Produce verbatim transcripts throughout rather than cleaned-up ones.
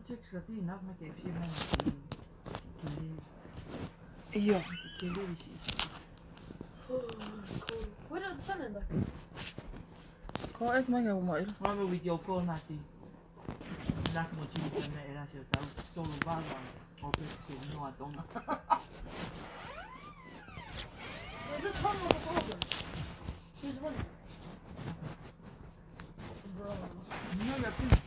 Six ka tina, me ke fie mai ki, ki, ʻIo. Ki Lewis. Where did the sun end up? Ko e mai ke uma ila. Ngā me video call nati. Naki mo tini ka me era se tau tolu vava. O pe se no a Tonga. There's a tunnel before them. There's one. Bro. No, you're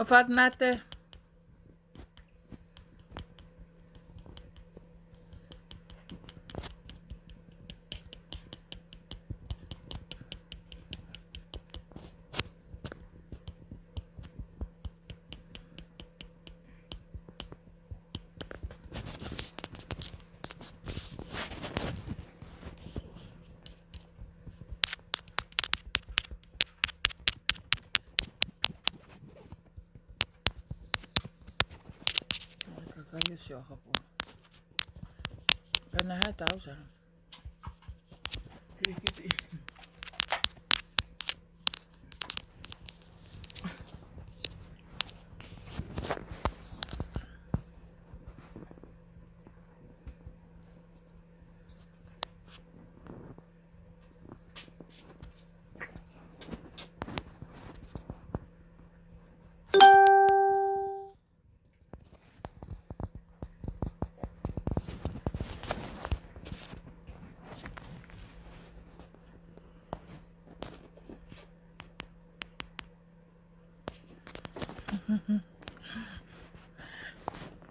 ʻOfa atu Nate. Kakai o sio hapo. Kana hai tau sa. Kikiti.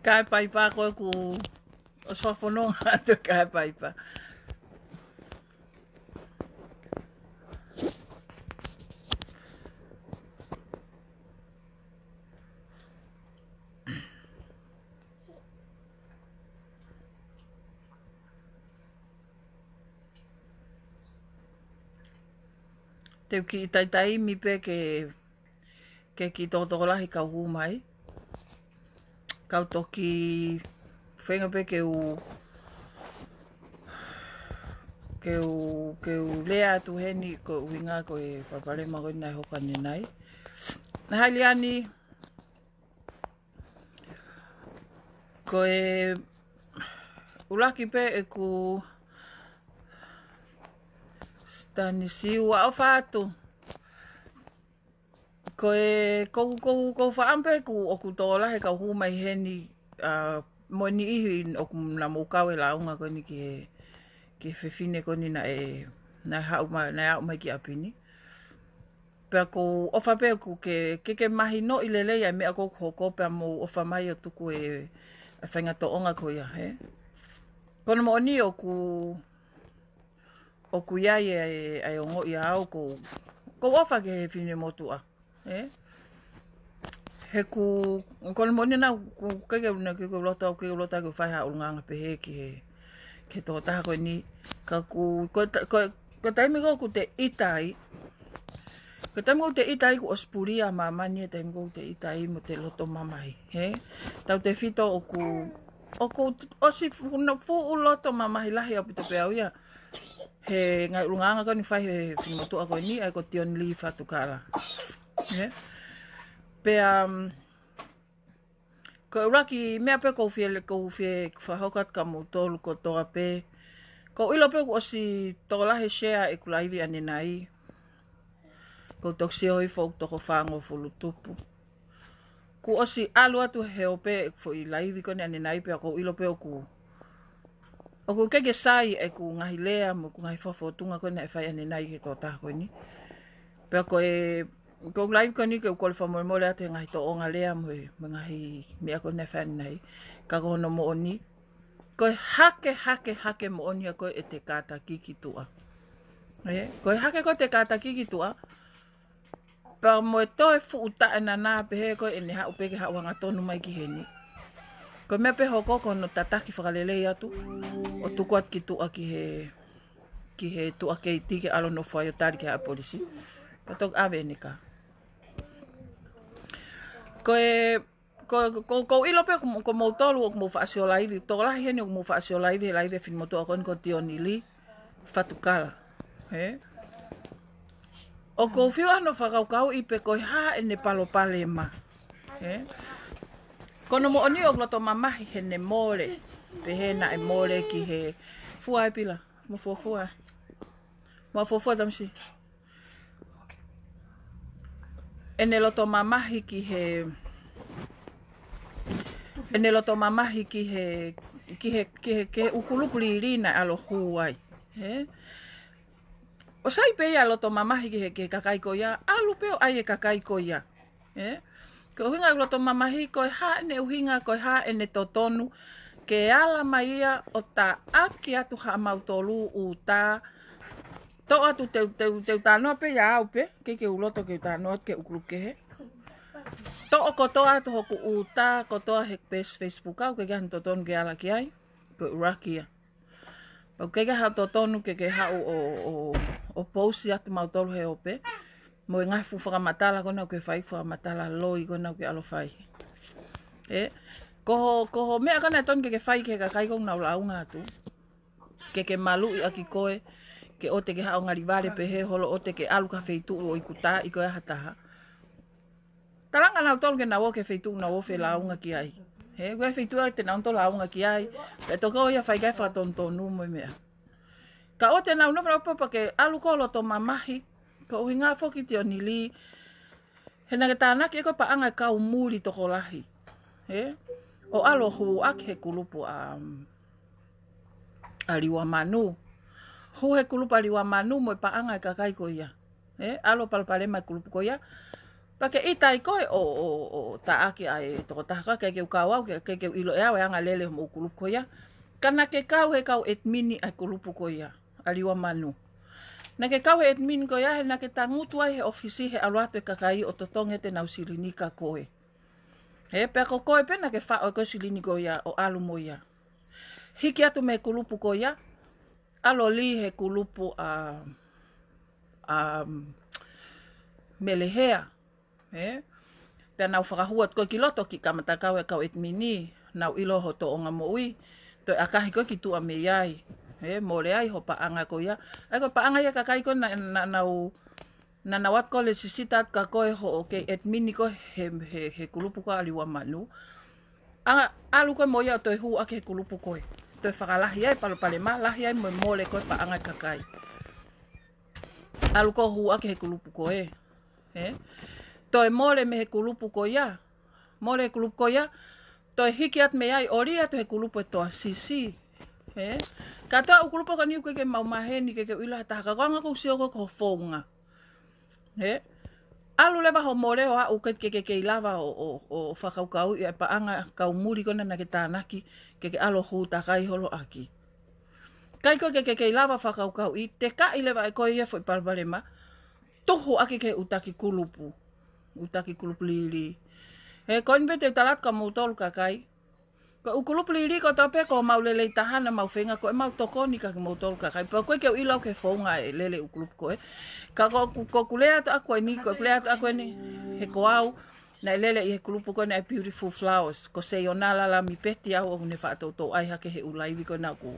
Kae paipa ko e ku o sofono atu kae paipa. Te u kiʻi taitaimi pē ke, ke kiʻi tokotokolahi kau hū mai. Kau toki feinga pē ke u, ke u, ke u lea atu heni ko e ʻuhinga ko e palopalema ko ē naʻe hoko ʻanenai. Naʻe hali ani, ko e ʻuluaki pē ʻeku Sitani Siua ʻofa atu. Ko e, ko, ko, ko faʻam pē ku ʻoku tokolahi kau hū mai heni, ʻa, mo e niʻihi ʻoku na mou kau e lāunga ko eni ki he, ki he fefine ko eni naʻe, naʻe haʻu mai, naʻe aʻu mai ki ʻapi ni. Pea ʻoku ou ʻofa pē ʻoku ke, ke, ke mahinoʻi lelei ʻa e meʻa ʻoku hoko pea mou ʻofa mai ʻo tuku e, e faʻahinga tōʻonga ko ia, hē? Ko hono moʻoni ʻoku, ʻoku ʻi ai e, e, e ongoʻi ʻaʻau ʻoku, ʻoku ou ʻofa ki he finemotuʻa, hē? He ʻoku, ko hono moʻoni naʻa ku, ke, ke, ke, ke loto, ke loto ke fai ha ʻulungaanga pehē ki he, ki he tokotaha ko eni. Ka ʻoku, ko e ta-, ko e, ko e taimi ko ē ʻoku te ʻita ai. Ko e taimi ko ē ʻoku te ʻita ai kuo ʻosi puli ʻa māmani, e taimi ko ē ʻoku te ʻita ai mo te loto mamahi, hē? Tautefito ʻoku, ʻoku ʻosi fu-, na fuʻu loto mamahi lahi ʻaupito pē au ia. He ngaahi ʻulungaanga ko eni fai he finemotuʻa ko eni, ʻa ia ko Tioni Lī Fatukala. Hē? Pea, um, ko e ʻuluaki meʻa pē ʻoku ou fie, ʻoku ou fie fakahoko atu kia moutolu kotoa pē. ʻOku ou ʻilo pē kuo ʻosi tokolahi e share ʻeku laivi ʻanenai. ʻOku ou toki sio hifo ʻoku toko fāngofulu tupu. Kuo ʻosi ʻalu atu he ope ʻeku foʻi laivi ko eni ʻanenai pea ʻoku ou ʻilo pē ʻoku, ʻoku ʻikai ke sai ʻeku ngaahi lea mo ʻeku ngaahi fōtunga ko eni naʻe fai ʻanenai ki he tokotaha ko eni. Pea ko e, ko e laivi ko eni ke u kole fakamolemole atu he ngaahi tōʻonga lea mo e, mo e ngaahi meʻa ko eni naʻe fai ʻanenai. Ka ko hono moʻoni, ko e hake, hake, hake moʻoni ʻa ko ē ʻete kātaki ki tuʻa. Ē, ko e hake ko ē ʻete kātaki ki tuʻa. Pea mo e toe fuʻu taʻenana pehē ko ē ʻene haʻu pē ke haʻu hangatonu mai ki heni. Ko e meʻa pē hoko ko hono tataki fakalelei atu ʻo tuku atu ki tuʻa ki he, ki he tuʻa keiti ke ʻalu ʻo nofo ai ʻo tali ki he haʻa polisi. Pea toki ʻave ʻene kā. Ko e, ko, ko, ko ʻilo pē ko, ko moutolu ʻoku mou faʻa sio laivi, tokolahi heni ʻoku mou faʻa sio laivi, he laivi e finemotuʻa ko eni ko Tioni Lī Fatukala. Hē? ʻOku ou fiu ʻa hono fakakaukauʻi pe ko e hā ʻene palopalema. Hē? Ko hono moʻoni ʻoku loto mamahi heʻene mole. Pehē naʻe mole ki he fua e pila. Mo fuafua. Mo fuafua tamasiʻi. ʻEne loto mamahi ki he, ʻene loto mamahi ki he, ki he, ki he, ki he ʻū kulupu lili naʻe ʻalu ʻo hū ai. Hē? ʻO sai pē ia loto mamahi ki he, ki he kakai ko ia, ʻalu pē ʻo ʻai e kakai ko ia. Hē? Ko e ʻuhinga e loto mamahi, ko e hā ʻene ʻuhinga, ko e hā ʻene totonu, ke ala mai ia ʻo taʻaki atu haʻamautolu ʻū tā, toʻo atu te u, te u, te u talanoa pē ia au pē, ʻikai ke u loto ke u talanoa ki he ʻū kulupu kehe. Toʻo kotoa atu hoku ʻū tā, kotoa he peesi Facebook au, ʻikai ke ʻi ai hano totonu ke ala ki ai, ko e ʻuluaki ia. Pea ʻikai ke ʻi ai hano totonu ke ke haʻu ʻo, ʻo, ʻo pousi atu mautolu he ope. Mo e ngaahi fuʻu fakamatala ko ena ʻoku ke fai, fakamatala loi ko ena ʻoku ke ʻalu ʻo fai. Ē, ko ho, ko ho meʻa ko ena ʻe totonu ke ke fai ki he kakai ʻoku nau lāunga atu. Ke ke maluʻi ʻaki koe, ke ʻoua te ke haʻu ʻo ngali vale pehē holo ʻoua te ke ʻalu ki ha feituʻu ʻo ikuta ʻi koe ʻa ha taha. Talanga nautolu ke nau ō ki he feituʻu naʻa nau felāunga ki ai. Hē, ko e feituʻu ia te nau toe lāunga ki ai. Pea toki ō ia ʻo fai ki ai fakatonutonu mo e meʻa. Ka ʻoua te nau nofo nau papa ke ʻalu ko e loto mamahi. Ko e ʻuhinga foki Tioni Lī. He naʻa ke tānaki ʻe koe paʻanga e kau muli tokolahi. Hē? ʻO ʻalu ʻo hū ʻaki he kulupu ʻa, ʻa Liua Manu. Hū he kulupu ʻa Liua Manu mo e paʻanga e kakai ko ia. Ē, ʻalu ʻo palopalema e kulupu ko ia. Pea ke ʻita ai koe ʻo, ʻo, ʻo taʻaki ʻa e tokotaha ko ē, ʻikai ke u kau au, ʻikai ke, ʻikai ke u ʻilo ʻe au e anga e lele hoʻomou kulupu ko ia. Ka naʻa ke kau he kau ʻetimini ʻa e kulupu ko ia, ʻa Liua Manu. Naʻa ke kau he ʻetimini ko ia, he naʻa ke tangutu ai he ʻōfisi he ʻalu atu e kakai ʻo totongi ʻenau silini kia koe. Ē, pea ko koe pē naʻa ke faʻo ʻe koe silini ko ia ʻo ʻalu mo ia. Hiki atu mei he kulupu ko ia, ʻalu ʻo lī he kulupu ʻa, ʻa Melehea, ē? Pea nau fakahū atu koe ki loto ki he kamata kau e kau ʻetimini, nau ʻilo ho tōʻonga moʻui, toe ʻakahi koe ki tuʻa mei ai, ē? Mole ai ho paʻanga ko ia. ʻA ia ko e paʻanga ia e kakai ko ē naʻa, naʻa nau naʻa nau ʻoatu ko e lēsisita atu kia koe hoʻo kei ʻetimini ko ē he, he, he kulupu ko ē ʻa Liua Manu. ʻA, ʻalu koe mo ia ʻo toe hū ʻaki he kulupu ko ē. Toe fakalahi ai palopalema, lahi ai mo e mole ko ē paʻanga e kakai. ʻAlu koe ʻo hū ʻaki he kulupu ko ē. Ē? Toe mole mei he kulupu ko ia. Mole he kulupu ko ia. Toe hiki atu mei ai ʻo lī atu he kulupu e toa sisi. Ē? Kātoa ʻū kulupu ko eni ʻoku ʻikai ke mau maheni, ʻikai ke u ʻilo ha taha, ka ko e anga ʻoku ou sio ko ē ki ho founga. Ē? ʻAlu leva hoʻo mole ʻo aʻu ke, ke, ke, ke kei lava ʻo, ʻo, ʻo fakakaukauʻi e paʻanga kau muli ko ena naʻa ke tānaki ke ke ʻalu ʻo hū takai holo ʻaki. Kae ʻikai ke, ke, ke kei lava fakakaukauʻi, tekaʻi leva ʻe koe ia e foʻi palopalema, tuhu ʻaki ki he ʻū taki kulupu. ʻŪ taki kulupu lili. He ko eni pē te u tala atu kia moutolu kakai. Ko e ʻū kulupu lili kotoa pē ko homau lelei taha naʻa mau feinga ko ʻemau tokoni kia kimoutolu kakai. Pea ʻoku ʻikai ke u ʻilo au ki he founga e lele ʻū kulupu ko ē. Ka ko ʻeku, ko ʻeku lea atu ʻaʻaku eni, ko ʻeku lea atu ʻaʻaku eni, he ko au, naʻe lele ʻi he kulupu ko ē naʻe Beautiful Flowers. Ko Seionala Lamipeti au ʻoku ne faʻa toutou ʻai hake he ʻū laivi ko ena ʻoku,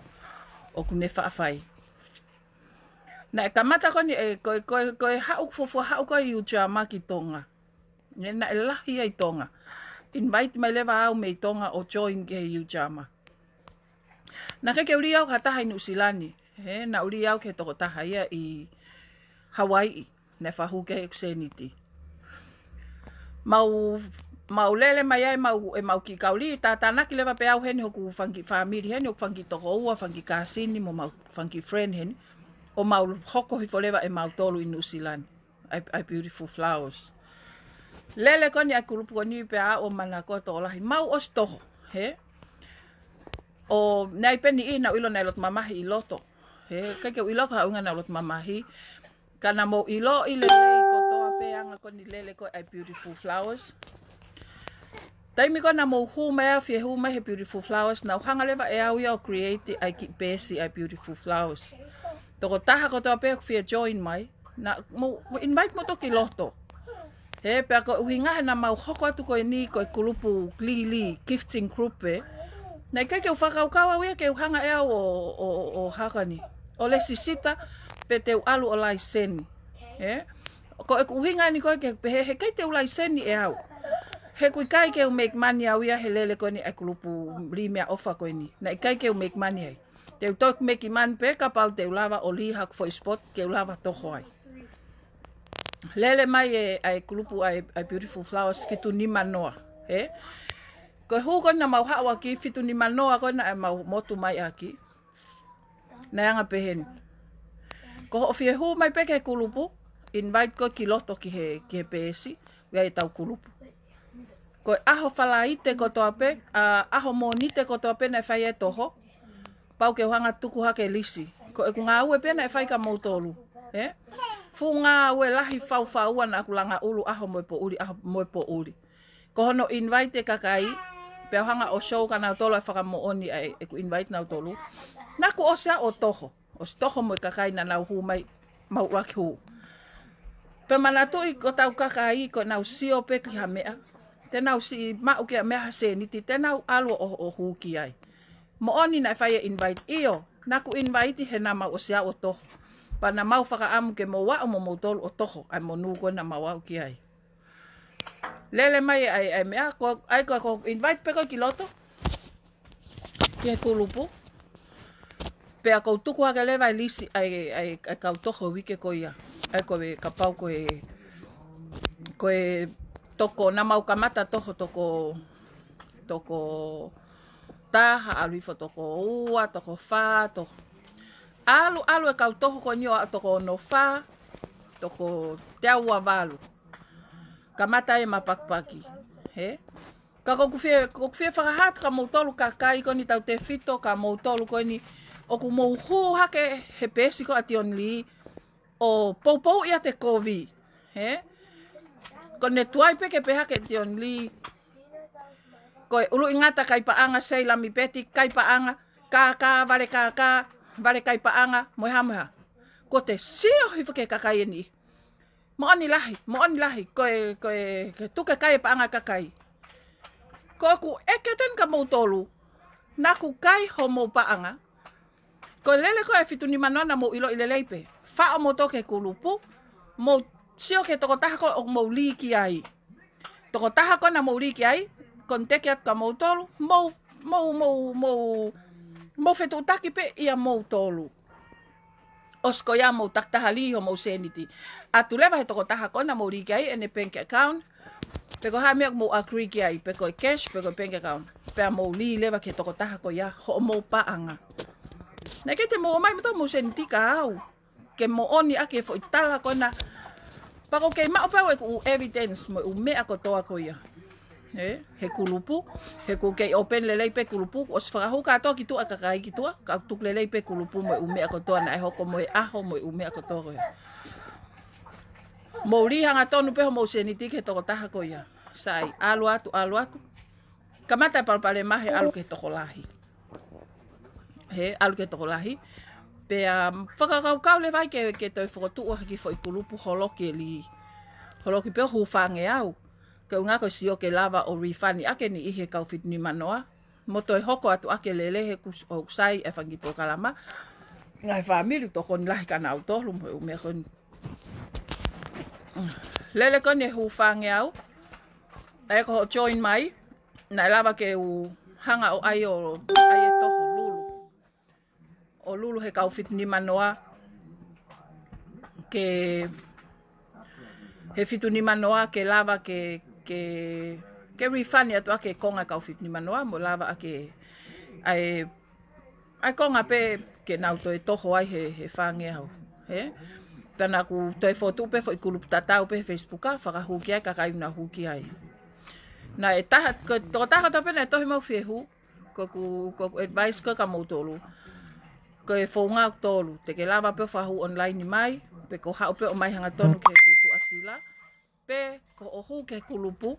ʻoku ne faʻa fai. Naʻe kamata ko eni ʻe, ko, ko, ko e haʻu fuofua haʻu ko ē ʻa e Ujamaa ki Tonga. Ē, naʻe lahi ai Tonga. Invite mai leva au mei Tonga ʻo join ki he Ujamaa. Naʻe ʻikai ke u lī au ki ha taha ʻi Nuʻusila ni. Ē, naʻa ku lī au ki he tokotaha ia ʻi Hauaiʻi. Naʻe faʻa hū ki ai ʻeku sēniti. Mau, mau lele mai ai, mau, ʻemau kiʻi kau lī, tātānaki leva pē au heni hoku fanga kiʻi fāmili heni, hoku fanga kiʻi tokoua, fanga kiʻi kāsini, mo ʻemau fanga kiʻi friend heni. ʻO mau hoko hifo leva ʻe mautolu ʻi Nuʻusila ni. ʻA e, ʻa e Beautiful Flowers. Lele ko eni ʻa e kulupu ko eni pea aʻu ʻo manako tokolahi. Mau ʻosi toho, hē? ʻO naʻe ʻi ai pē niʻihi naʻa ku ʻilo naʻe loto mamahi ʻi loto. Hē, ʻikai ke u ʻilo ko e hā e ʻuhinga naʻa ku loto mamahi. Ka naʻa mou ʻiloʻi lelei kotoa pē anga Ko eni lele ko ē ʻa e Beautiful Flowers. Taimi ko ē naʻa mou hū mai, ʻa e fie hū mai he Beautiful Flowers, naʻa ku hanga leva ʻe au ia ʻo create ʻa e kiʻi peesi ʻa e Beautiful Flowers. Tokotaha kotoa pē ʻoku fie join mai, naʻa mou, mou invite mo toki loto. He pea ko e ʻuhinga he naʻa mau hoko atu ko eni ko e kulupu Lili gifting group ē. Naʻe ʻikai ke u fakakaukau au ia ke u hanga ʻe au ʻo, ʻo, ʻo haka ni, ʻo lēsisita pe te u ʻalu ʻo laiseni. He ko e ʻuhinga eni ko ē ke pehē he ʻikai te u laiseni ʻe au. He ʻoku ʻikai ke u make money au ia he lele ko eni ʻa e kulupu Lili Meʻaʻofa ko eni. Naʻe ʻikai ke u make money ai. Te u toki make money pē kapau te u lava ʻo lī haku foʻi spot ke u lava toho ai. Lele mai ē ʻa e kulupu ʻa e, ʻa e Beautiful Flowers fitu nima noa. He ko e hū ko ē naʻa mau haʻu ʻaki fitu nima noa ko ē naʻa mau motu mai ʻaki. Naʻe anga pehē ni. Ko hoʻo fie hū mai pē ki he kulupu, invite koe ki loto ki he, ki he peesi, ʻoku ʻi ai ʻetau kulupu. Ko e ʻaho Falaite kotoa pē, ʻa, ʻaho Mōnite kotoa pē naʻe fai e toho, pau ke u hanga tuku hake lisi. Ko ʻeku ngāue pē naʻe fai kia moutolu. He fuʻu ngāue lahi faufaua naʻa ku langa ʻulu ʻaho mo e poʻuli, ʻaho mo e poʻuli. Ko hono invite e kakai, pea u hanga ʻo show kia nautolu ʻa e fakamoʻoni ʻa e, ʻeku invite nautolu. Naʻa ku ʻosi ʻa ʻo toho, ʻosi toho mo e kakai naʻa nau hū mai, mau ʻuluaki hū. Pea manatuʻi ko ʻetau kakai ko ʻenau sio pē ki ha meʻa, te nau siʻi maʻu ki ha meʻa ha sēniti, te nau ʻalu ʻo, ʻo hū ki ai. Moʻoni naʻe fai e invite? ʻIo, naʻa ku invite he naʻa mau ʻosi ʻa ʻo toho. Pea naʻa mau fakaʻamu ke mou aʻu mo moutolu ʻo toho ʻa e monū ko ē naʻa mau aʻu ki ai. Lele mai ʻa e, ʻa e meʻa, ko, ʻa e ko, ko invite pē koe ki loto ki he kulupu. Pea ʻoku ou tuku hake leva e lisi ʻa e, ʻa e, ʻa e kau toho uike ko ia. ʻA e ko e kapau ko e, ko e toko, naʻa mau kamata toho toko, toko taha, ʻalu hifo toko ua, toko fā, toko, ʻalu, ʻalu e kau toho ko eni ʻo aʻu toko ono fā, toko teau ua valu. Kamata e mapakipaki. He ka ʻoku ou fie, ʻoku ou fie fakahā atu kia moutolu kakai ko eni, tautefito kia moutolu ko eni ʻoku mou hū hake he peesi ko ē ʻa Tion Lī ʻo poupou ia te kovi. He ko ʻene tuai pē ke pehē hake Tion Lī, ko e ʻuluʻi ngata kai paʻanga, sei lami peti kai paʻanga, kākā, vale kākā, vale kai paʻanga, mo e hā mo e hā. Ko ʻete sio hifo ki he kakai eni. Moʻoni lahi, moʻoni lahi, ko e, ko e, ke tuku e kai e paʻanga kakai. Ko ʻeku ʻeke atu eni kia moutolu, naʻa ku kai homou paʻanga? Ko e lele ko ē fitu nima noa naʻa mou ʻiloʻi lelei pē. Faʻo moutolu ki he kulupu, mou sio ki he tokotaha ko ē ʻoku mou lī ki ai. Tokotaha ko ē naʻa mou lī ki ai, ko ʻene teke atu kia moutolu, mou, mou, mou, mou, mou fetuʻutaki pē ʻia moutolu. ʻOsi ko ia mou takitaha lī homou sēniti atu leva he tokotaha ko ē naʻa mou lī ki ai ʻene bank account, pe ko e hā e meʻa ʻoku mou agree ki ai, pe ko e cash, pe ko e bank account. Pea mou lī leva ki he tokotaha ko ia hoʻomou paʻanga. Naʻe ʻikai te mou ʻomai moutolu homou sēniti kia au ke moʻoni ʻaki e foʻi tala ko ena. Pea ʻoku ou kei maʻu pē au ʻeku ʻū evidence mo e ʻū meʻa kotoa ko ia. He, he kulupu, he ʻoku kei open lelei pē kulupu, ʻosi fakahū kātoa ki tuʻa kakai ki tuʻa, ka tuku lelei pē kulupu mo e ʻū meʻa kotoa naʻe hoko mo e ʻaho mo e ʻū meʻa kotoa ko ia. Mou lī hangatonu pē homou sēniti ki he tokotaha ko ia. Sai, ʻalu atu, ʻalu atu. Kamata e palopalema he ʻalu ki he tokolahi. He ʻalu ki he tokolahi. Pea fakakaukau leva ai ke, ke toe fokotuʻu ha kiʻi foʻi kulupu holoki e lī. Holoki pē ʻo hūfanga au. Ke ʻuhinga ko e sio ke lava ʻo refund ʻaki e niʻihi he kau fitu nima noa. Mo toe hoko atu ʻaki e lele he ʻoku, ʻoku sai e fanga kiʻi polokalama. Ngaahi fāmili ʻoku tokoni lahi kia nautolu mo e ʻū meʻa ko eni. Lele ko eni e hūfanga au. ʻA ia ko hoʻo join mai, naʻe lava ke u hanga ʻo ʻai ʻo, ʻai e toho lulu. ʻO lulu he kau fitu nima noa, ke, he fitu nima noa ke lava ke, ke, ke refund atu ʻaki e konga e kau fitu nima noa, mo lava ʻaki e, ʻa e, ʻa e konga pē ke nau toe toho ai he, he fanga au. He? Pea naʻa ku toe fokotuʻu pē foʻi kulupu tatau pē he Facebook, fakahū ki ai kakai naʻa nau hū ki ai. Naʻe taha, ko, tokotaha kotoa pē naʻe tohi mai ʻoku fie hū, ko ʻeku, ko ʻeku advice ko ē kia moutolu. Ko e founga ʻoku tolu, te ke lava pē ʻo fakahū online mai, pe ko e haʻu pē ʻo ʻomai hangatonu ki heʻeku tuʻasila. Pe ko hoʻo hū ki he kulupu,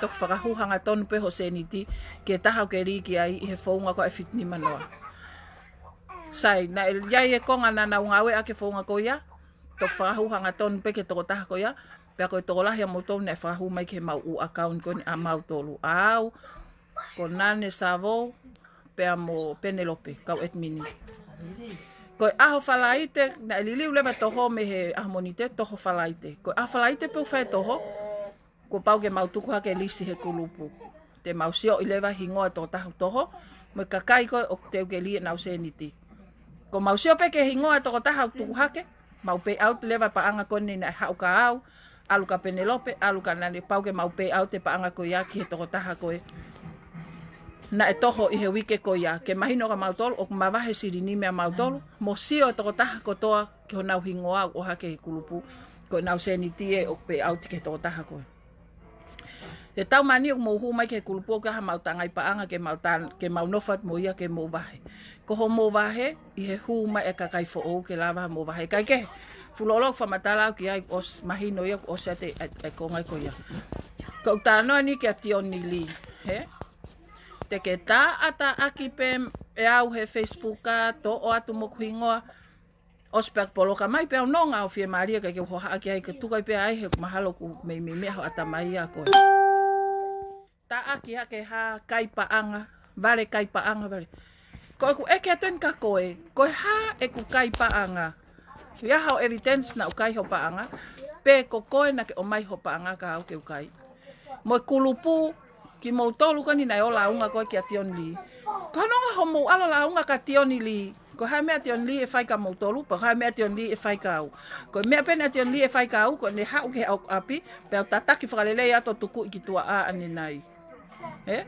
toki fakahū hangatonu pē ho sēniti ki he taha ʻoku ke lī ki ai ʻi he founga ko ē ʻa e fitu nima noa. Sai, naʻe ʻi ai e konga naʻa nau ngāueʻaki e founga ko ia, toki fakahū hangatonu pē ki he tokotaha ko ia, pea ko e tokolahi ʻa moutolu naʻe fakahū mai ki he mau ʻū account ko eni ʻa mautolu. ʻA au, ko Nane Savou, pea mo Penelope, kau admin. Ko e ʻaho Falaite, naʻe liliu leva e toho mei he ʻaho Mōnite, toho Falaite. Ko e ʻaho Falaite pē ʻoku fai e toho, kuo pau ke mau tuku hake e lisi he kulupu. Te mau sioʻi leva e hingoa e tokotaha ʻoku toho, mo e kakai ko ē ʻoku teu ke lī ʻenau sēniti. Ko mau sio pē ki he hingoa e tokotaha ʻoku tuku hake, mau pay out leva e paʻanga ko eni naʻe haʻu kia au, ʻalu kia Penelope, ʻalu kia Nane, pau ke mau pay out e paʻanga ko ia ki he tokotaha ko ē naʻe toho ʻi he uike ko ia, ke mahino kia mautolu ʻoku mavahe e silini meia mautolu, mo sio e tokotaha kotoa ki honau hingoa ʻoku ʻohake he kulupu, ko ʻenau sēniti ē ʻoku pay out ki he tokotaha ko ē. He taimi ni ʻoku mou hū mai ki he kulupu ʻoku ʻi ai hamau tangai paʻanga ke mau tan-, ke mau nofo atu mo ia ke mou vahe. Ko hoʻomou vahe, ʻi he hū mai e kakai foʻou ke lava mo vahe. Kae kehe, fuoloa ʻoku fakamatala au ki ai ʻosi mahino ia ʻosi ʻa e, ʻa e, ʻa e konga ko ia. Ko e talanoa ni kia Tioni Lī, hē? Te ke taʻataʻaki pē ʻe au he Facebook ʻa toʻo atu mo hoku hingoa. ʻOsi pē ʻeku poloka mai pē au nonga ʻo fiemālie ke ke hohaʻa ki ai ke tuku ai pē ai he mahalo ʻoku mei, mei meʻa ho ʻatamai ʻa koe. Taʻaki hake ha kai paʻanga, vale kai paʻanga, vale. Ko ʻeku ʻeke atu eni kia koe, ko e hā ʻeku kai paʻanga? ʻI ai haʻo evidence naʻa ku kai ho paʻanga, pe ko koe naʻa ke ʻomai ho paʻanga kia au ke u kai? Mo e kulupu, kimoutolu ko eni naʻe ō lāunga ko ē kia Tioni Lī. Ko hono ʻuhinga hoʻomou ʻalu lāunga kia Tioni Lī, ko e hā e meʻa ʻa Tioni Lī ʻe fai kia moutolu, pe ko e hā e meʻa ʻa Tioni Lī ʻe fai kia au? Ko e meʻa pē ʻa Tioni Lī ʻe fai kia au, ko ʻene haʻu ki heʻeku ʻapi, pea u tataki fakalelei atu ʻo tukuʻi ki tuʻa ʻanenai. Hē?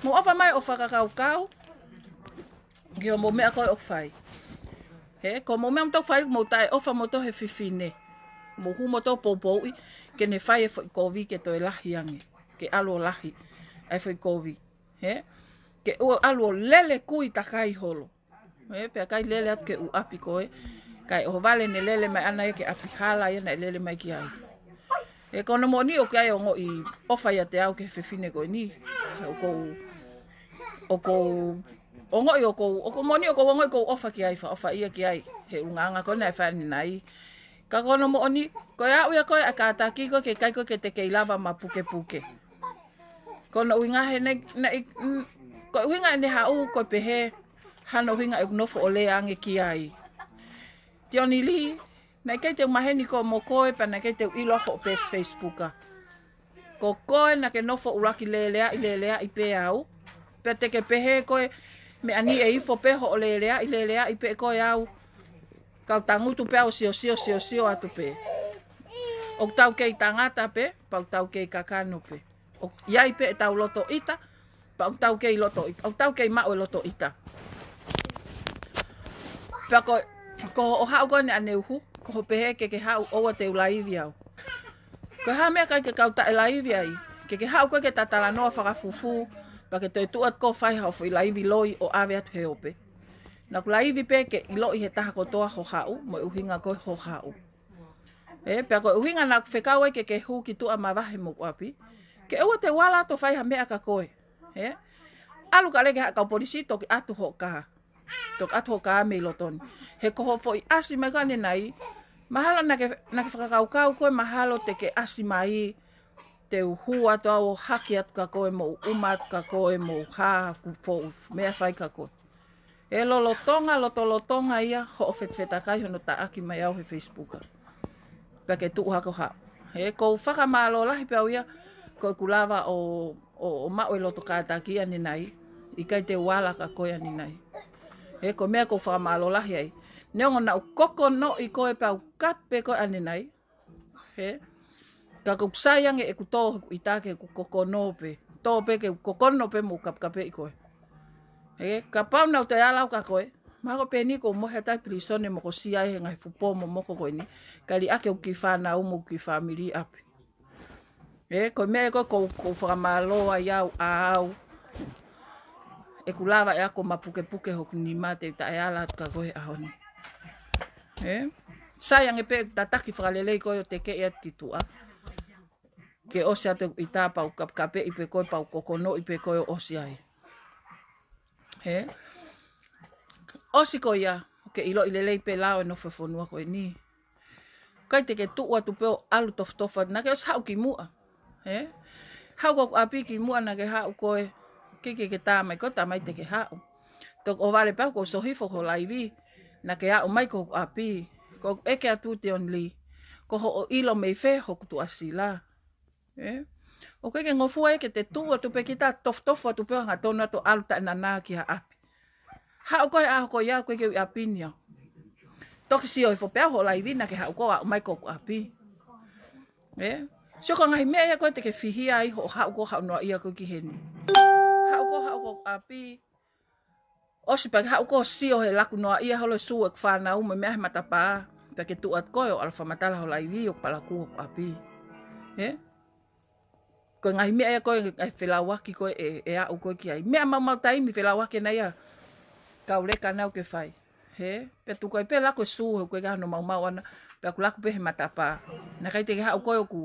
Mou ʻofa mai ʻo fakakaukau ki hoʻomou meʻa ko ē ʻoku fai. Hē? Ko hoʻomou meʻa ʻoku mou fai, mou taʻeʻofa moutolu he fefine. Mou hū moutolu ʻo poupouʻi ke ne fai e foʻi kovi ke toe lahi ange. Ke ʻalu ʻo lahi ʻa e foʻi kovi. Hē? Ke ʻoua ʻalu ʻo lele kui takai holo. Hē, pea ʻikai lele atu ki he ʻū ʻapi ko ē. Kae ʻohovale ne lele mai ʻana ia ki he ʻapi hala ia naʻe lele mai ki ai. Hē, ko hono moʻoni ʻoku ʻi ai e ongoʻi ʻofa ʻiate au ki he fefine ko eni. ʻOku ou, ʻoku ou ongoʻi ʻoku ou, ʻoku moʻoni ʻoku ou ongoʻi ʻoku ou ʻofa ki ai, fakaʻofa ia ki ai he ʻulungaanga ko ē naʻe fai ʻanenai. Ka ko hono moʻoni, ko e aʻu ia ko ē ʻa e kātaki ko ē ke ʻikai ko ē ke te kei lava mapukepuke. Ko hono ʻuhinga he naʻe, naʻe, mm, ko e ʻuhinga ʻene haʻu ko e pehē, hano ʻuhinga ʻeku nofo ʻo lea ange ki ai. Tioni Lī, naʻe ʻikai te u maheni ko mo koe pea naʻe ʻikai te u ʻilo hoʻo peesi Facebook ʻa. Ko koe naʻa ke nofo ʻuluaki leleaʻi, leleaʻi pē au. Pea te ke pehē ko e meʻa ni ʻe ifo pē hoʻo leleaʻi, leleaʻi pē koe au. Kau tangutu pē au siosio, siosio atu pē. ʻOku tau kei tangata pē, pea ʻoku tau kei kakano pē. ʻOku ʻi ai pē ʻetau loto ʻita, pea ʻoku tau kei loto ʻita, ʻoku tau kei maʻu e loto ʻita. Pea ko, ko hoʻo haʻu ko eni ʻaneuhu, ko hoʻo pehē ke ke haʻu ʻoua te u laivi au. Ko e hā e meʻa ʻikai ke kau taʻelaivi ai, ke ke haʻu ko ē ke ta talanoa fakafufū, pea ke toe tuʻu atu ko ē ʻo fai haʻo foʻi laivi loi ʻo ʻave atu he ope. Naʻa ku laivi pē ke ʻiloʻi he taha kotoa hoʻo haʻu, mo e ʻuhinga ko ē hoʻo haʻu. Ē, pea ko e ʻuhinga naʻa ku fekau ai ke ke hū ki tuʻa mavahe mo hoku ʻapi. Ke ʻoua te u ala atu ʻo fai ha meʻa kia koe. Ē? ʻAlu kae lele ki he kau polisi toki ʻatu hoʻo kā. Toki ʻatu hoʻo kā mei loto ni. He ko hoʻo foʻi ʻasi mai ko ē ʻanenai. Mahalo naʻa ke, naʻa ke fakakaukau ko ē mahalo te ke ʻasi mai. Te u hū atu au ʻo haki atu kia koe mo u ʻuma atu kia koe mo u hā ku foʻu meʻa fai kia koe. ʻE lolotonga, lotolotonga ia, hoʻo fetafetakai hono taʻaki mai au he Facebook. Pea ke tuʻu hake ʻo haʻu. He ʻoku ou fakamālō lahi pē au ia, ko ʻeku lava ʻo, ʻo, ʻo maʻu e loto kātaki ʻanenai, ʻikai te u ala kia koe ʻanenai. He ko e meʻa ʻoku ou fakamālō lahi ai. Neongo naʻa ku kokonoʻi koe pea u kape koe ʻanenai. Hē? Ka ʻoku sai ange ʻeku tō hoku ʻita ke u kokono pē. Tō pē ke u kokono pē mo kapekapeʻi koe. Hē? Kapau naʻa ku toe ala au kia koe. Mahalo pē eni ʻoku ou mohe atu ai pilīsone mo ko sia he ngaahi fuʻu pō momoko ko eni. Kae liʻaki hoku kiʻi fānau mo hoku kiʻi fāmili ʻapi. Hē? Ko e meʻa ko ē ʻoku ou, ʻoku ou fakamālō ai au ʻa au. ʻEku lava ʻe au ʻo mapukepuke hoku nima te u taʻeala atu kia koe he ʻaho ni. Ē? Sai ange pē ʻeku tataki fakalelei koe ʻo tekeʻi atu ki tuʻa. ke ʻosi atu e ʻita pau kapekapeʻi pē koe pau kokonoʻi pē koe ʻo ʻosi ai. He? ʻOsi ko ia, ke ʻiloʻi lelei pē lao e nofo fonua ko eni. ʻIkai te ke tuʻu atu pē ʻo ʻalu tofutofu atu, naʻa ke ʻosi haʻu ki muʻa. He? Haʻu ko ʻapi ki muʻa naʻa ke haʻu koe, ke ke ke tā mai koe, tā mai te ke haʻu. Toki ʻohovale pē au ko Sohifo ho laivi, naʻa ke haʻu mai ko ʻapi, ko ʻeke atu te on li, ko hoʻo ʻilo mei fē hoku tuʻasila. Ē? ʻOku ʻikai ke ngofua ia ke te tuʻu atu pē kita tofutofu atu pē ʻo hangatonu atu ʻalu taʻenana ki ha ʻapi. Haʻu koe ʻaho ko ia ʻoku ʻikai ke u ʻi ʻapi ni au. Toki sio hifo pē au ho laivi naʻa ke haʻu koe ʻo aʻu mai ko ʻapi. Ē? Sio ko e ngaahi meʻa ia ko ē te ke fihia ai hoʻo haʻu koe haʻu noa ia koe ki heni. Haʻu koe haʻu ko ʻapi. ʻOsi pea ke haʻu koe ʻo sio he laku noa ia holo e sū ʻeku fānau mo e meʻa he matapā. Pea ke tuʻu atu koe ʻo ʻalu fakamatala ho laivi ʻo palakū ʻapi. Ē? Ko e ngaahi meʻa ia ko ē, ngaahi felauaki ko ē ʻe, ʻe aʻu koe ki ai. Meʻa maumau taimi felauaki ʻena ia. Kau leka naʻa ke fai. He? Pea tuku ai pē laku e sū, he ʻoku ʻikai ke ʻi ai hano maumau ʻana. Pea ʻoku laku pē he matapā. Naʻe ʻikai te ke haʻu koe ʻoku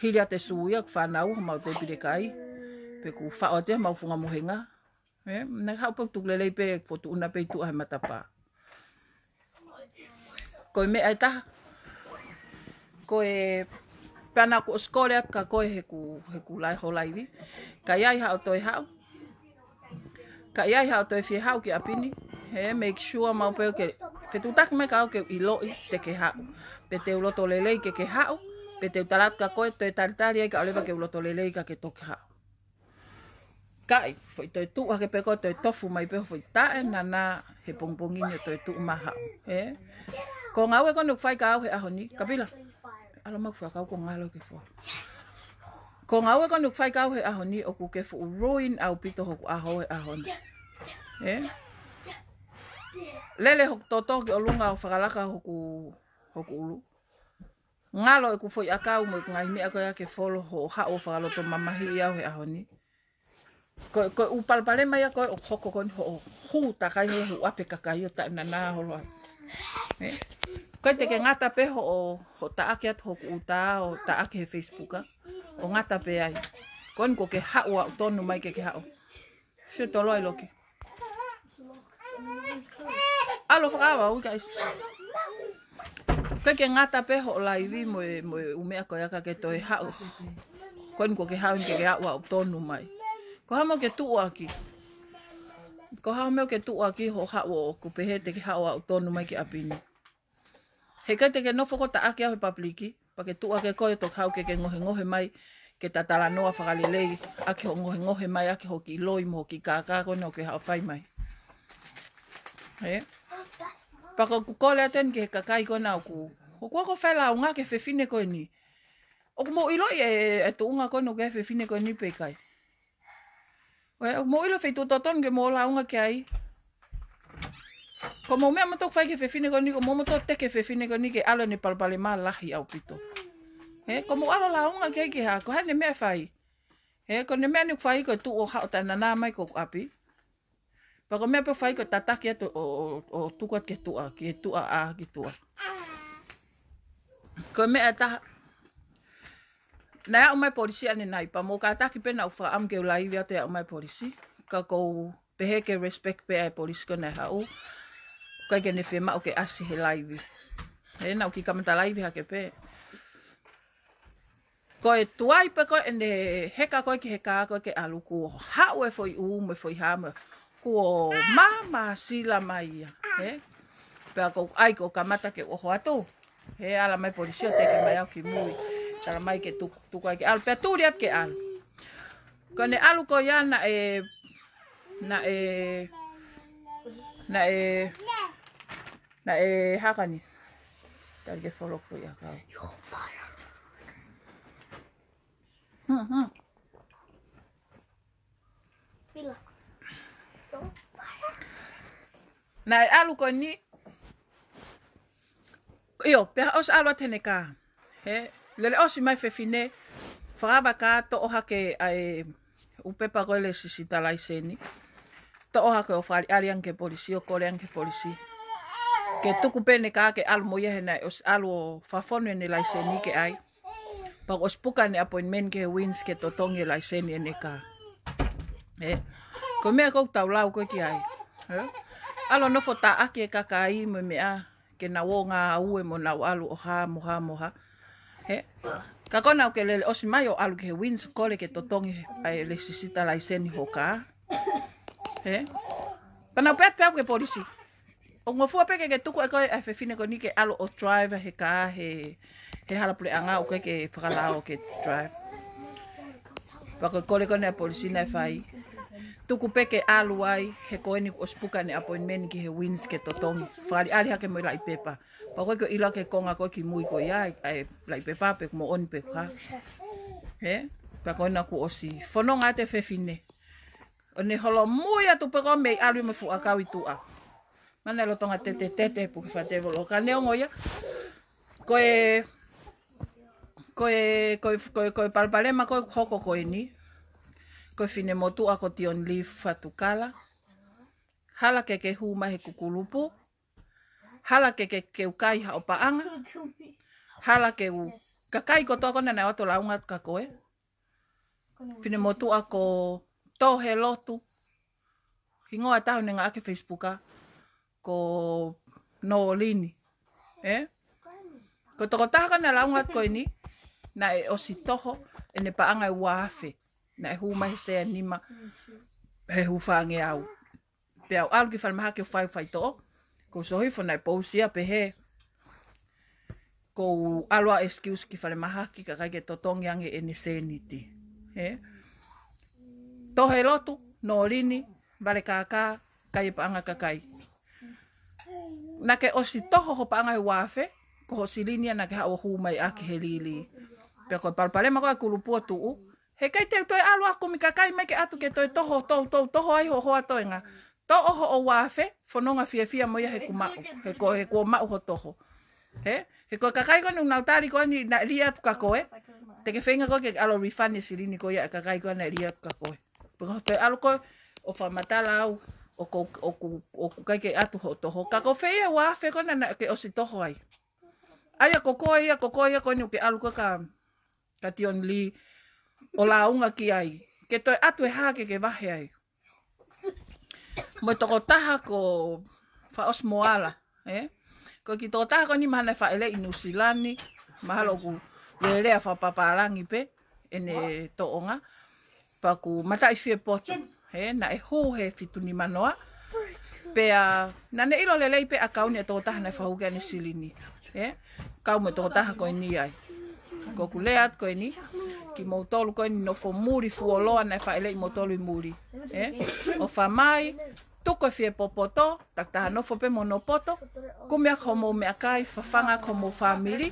hili atu e sū ia, ʻoku fānau, mau te pile kai. Pea ʻoku faʻo atu ia mau funga mohenga. He? Naʻe haʻu pē ʻoku tuku lelei pē, fotu una pē ʻi tuʻa he matapā. Ko e meʻa ʻe taha. Ko e pea naʻa ku ʻosi kole atu kia koe he ʻoku, he ʻoku lahi ho laivi. Ka ʻi ai haʻo toe haʻu. Ka ʻi ai haʻo toe fie haʻu ki ʻapi ni. He make sure mau pē ke, ke tutaki mai ka au ke u ʻiloʻi te ke haʻu. Pe te u loto lelei ke ke haʻu. Pe te u tala atu kia koe toe talitali ai ka ʻoleva ke u loto lelei ka ke toki haʻu. Kae, foʻi toe tuʻu hake pē ko e toe tofu mai pē foʻi taʻenana he pongipongi ni ʻo toe tuʻu mai haʻu. Ē? Ko e ngāue ko eni ʻoku fai kia au he ʻaho ni, Kapila. ʻAlu mau fakau ko ngalo ke fo. Ko e ngāue ko eni ʻoku fai kia au he ʻaho ni, ʻoku ke fuʻu ruin ʻaupito hoku ʻaho he ʻaho ni. Ē? Lele hoku toto ki ʻolunga ʻo fakalaka hoku, hoku ʻulu. Ngalo ʻeku foʻi ʻakau mo ʻeku ngaahi meʻa ko ia ke folo hoʻo haʻu ʻo fakaloto mamahiʻi au he ʻaho ni. Ko, ko e ʻū palopalema ia ko ē ʻoku hoko ko eni hoʻo hū takai hoʻo hū ʻapi e kakai ʻo taʻenana holo ai. Ē? ʻIkai te ke ngata pē hoʻo, hoʻo taʻaki atu hoku ʻuta ʻo taʻaki he Facebook, ā. ʻO ngata pē ai. Ko eni ko ke haʻu ʻaʻu tonu mai ke ke haʻu. Sio tolo ai loki. ʻAlu fakava, ui guys. ʻIkai ke ngata pē hoʻo laivi mo e, mo e ʻū meʻa ko ia ka ke toe haʻu. Ko eni ko ke haʻu ni ke ke aʻu ʻaʻu tonu mai. Ko e hā e meʻa ʻoku ke tuʻuaki. Ko e hā e meʻa ʻoku ke tuʻuaki hoʻo haʻu ʻoku pehē te ke haʻu ʻaʻu tonu mai ki ʻapi ni. He ʻikai te ke nofo ko ē ʻo taʻaki au he pāpiliki, pea ke tuʻu hake koe ʻo toki haʻu ke ke ngohengohe mai, ke ta talanoa fakalelei, ʻaki hoʻo ngohengohe mai, ʻaki hoʻo kiʻi loi mo hoʻo kiʻi kākā ko ena ʻoku ke haʻu ʻo fai mai. Ē? Pea ko ʻeku kole atu eni ki he kakai ko ena ʻoku, ʻoku ʻikai ko e fai lāunga ki he fefine ko eni. ʻOku mou ʻiloʻi e, e tuʻunga ko ena ʻoku ʻi ai e fefine ko eni pe ʻikai. ʻOku mou ʻilo e feituʻu totonu ke mou lāunga ki ai. Ko hoʻomou meʻa ʻoku mou fai ki he fefine ko eni, ko hoʻomou teke e fefine ko eni ke ʻalu ʻene palopalema lahi ʻaupito. Ē, ko hoʻomou ʻalu ʻo lāunga ki ai ki he hā, ko e hā ʻene meʻa ʻe fai. Ē, ko ʻene meʻa ʻeni ʻoku fai ko e tuʻu ʻo haʻu ʻo taʻenana mai ki hoku ʻapi. Pea ko e meʻa pē ʻoku fai ko e tataki atu ʻo, ʻo, ʻo tuku atu ki he tuʻa, ki he tuʻa ʻā, ki he tuʻa. Ko e meʻa ʻe taha. Naʻe aʻu mai e polisi ʻanenai, pea mou kātaki pē naʻa ku fakaʻamu ke u laivi atu e aʻu mai e polisi. Ka ʻoku ou pehē ke respect pē ʻa e polisi ko ē naʻe haʻu. ʻIkai ke ne fiemaʻu ke ʻasi he laivi. He naʻa ku kiʻi kamata laivi hake pē. Ko e tuai pē ko ē ʻene heka ko ē ki he kā ko ē ke ʻalu kuo haʻu e foʻi ʻū mo e foʻi hā mo e kuo māmāsila mai ia, ē? Pea ko ai ko kamata ke u ʻoho atu. He ala mai e polisi ʻo teke mai au ki mui. Tala mai ke tuku, tuku ai ke ʻalu. Pea tuli atu ke ʻalu. Ko ʻene ʻalu ko ia naʻe, naʻe, naʻe, naʻe haka ni. Tali ke folo ko ia kau. Hmm, hmm. Pila. Naʻe ʻalu ko eni. ʻIo, pea ʻosi ʻalu atu heʻene kā. He, lele ʻosi mai e fefine. Fakaava kā toʻo hake ʻa e ʻū pepa ko ē lēsisita laiseni. Toʻo hake ʻo fakaʻaliʻali ange ki he polisi, ʻo kole ange ki he polisi. Ke tuku pē ʻene kā ke ʻalu mo ia he naʻe ʻosi ʻalu ʻo fakafonu ʻene laiseni ke ʻai. Pea kuo ʻosi puka ʻene appointment ki he Wins ke totongi e laiseni ʻene kā. Ē? Ko e meʻa ʻoku tau lau ko ē ki ai. Ē? ʻAlu ʻo nofo taʻaki e kakai mo e meʻa ke nau ō ngāue mo nau ʻalu ʻo hā mo hā mo hā. Ē? Ka ko ena ʻoku ke lele ʻosi mai ʻo ʻalu ki he Wins kole ke totongi e, ʻa e lēsisita laiseni ho kā. Ē? Pea nau pehē pē au ki he polisi. ʻOku ngofua pē ke ke tuku ʻe koe ʻa e fefine ko eni ke ʻalu ʻo drive he kā he, he hala puleʻanga ʻoku ʻikai ke fakalao ke drive. Pea ko e kole ko ena ʻa e polisi naʻe fai. Tuku pē ke ʻalu ai he ko eni kuo ʻosi puka ʻene appointment ki he Wins ke totongi. Fakaʻaliʻali hake mo e laʻi pepa. Pea ko e ko e ʻilo ki he konga ko ē ki mui ko ia, ʻa e laʻi pepa pe kuo moʻoni pe kuo hā. Ē? Pea ko ena kuo ʻosi fononga atu e fefine. ʻO ne holomui atu pē ko ē mei ʻalu mo e fuʻu ʻakau ʻi tuʻa. Mana e lolotonga tete tete puke fatevolo. Ka neongo ia. Ko e, ko e, ko e, ko e, ko e palopalema ko ē hoko ko eni. Ko e finemotuʻa ko Tionili Fatukala. Hala ke ke hū mai heʻeku kulupu. Hala ke ke, ke u kai haʻo paʻanga. Hala ke u, kakai kotoa ko ena naʻe ō atu ʻo lāunga atu kia koe. Finemotuʻa ko Tohelotu. Hingoa ʻe taha ʻo ne ngāueʻaki he Facebook ʻa ko Nolini. Ē? Ko e tokotaha ko ena naʻe lāunga atu ko eni, naʻe ʻosi toho ʻene paʻanga ʻe ua afe. Naʻe hū mai he sea nima, he hū fāngeau. Pea u ʻalu ki falemahaki ʻo fai faitoʻo. Ko Sohifo naʻe pousi ia pehē. Ko u ʻalu ʻo excuse ki falemahaki kae ʻikai ke totongi ange ʻene sēniti. Ē? Tohelotu, Nolini, Valekākā, kai e paʻanga kakai. Naʻa ke ʻosi toho ho paʻanga ʻe ua afe, ko ho silini ia naʻa ke haʻu ʻo hū mai ʻaki he lili. Pea ko e palopalema ko ē ʻa e kulupu ʻo tuʻu, heʻikai te u toe ʻalu ʻo kumi kakai mai ke ʻatu ke toe toho, tou, tou, toho ai ho hoa toenga. Toʻo hoʻo ua afe, fononga fiefia mo ia he kuo maʻu, he ko, he kuo maʻu ho toho. Ē? He ko e kakai ko eni ʻoku nau tali ko eni naʻe lī atu kia koe. Te ke feinga koe ke ʻalu ʻo refund e silini ko ia ʻa e kakai ko ē naʻe lī atu kia koe. Pea ko e toe ʻalu koe ʻo fakamatala au ʻoku, ʻoku, ʻoku ʻikai ke ʻatu hoʻo toho. Ka ko fē ia ua afe ko ena naʻa ke ʻosi toho ai. ʻA ia ko koe ia, ko koe ia ko eni ʻoku ke ʻalu ko ē kia, kia Tionili ʻo lāunga ki ai. Ke toe ʻatu e hā ke ke vahe ai. Mo e tokotaha ko Faʻosimoala, ē? Ko e kiʻi tokotaha ko eni mahalo naʻe fāʻeleʻi ʻi Nuʻusila ni, mahalo ʻoku lelea fakapapālangi pē ʻene toʻonga. Pea ʻoku mataʻi fiepoto, ē, naʻe hū he fitu nima noa. Pea naʻa ne ʻilo lelei pē ʻakauni e tokotaha naʻe fakahū ki ai ʻene silini. Ē, kau mo e tokotaha ko eni ai. Ko ʻeku lea atu ko eni, kimoutolu ko eni nofo muli fuoloa naʻe fāʻeleʻi moutolu ʻi muli. Ē, ʻofa mai, tuku e fiepoto, takitaha nofo pē mo hono poto, kumi ʻaki hoʻomou meʻakai, fafanga ʻaki homou fāmili,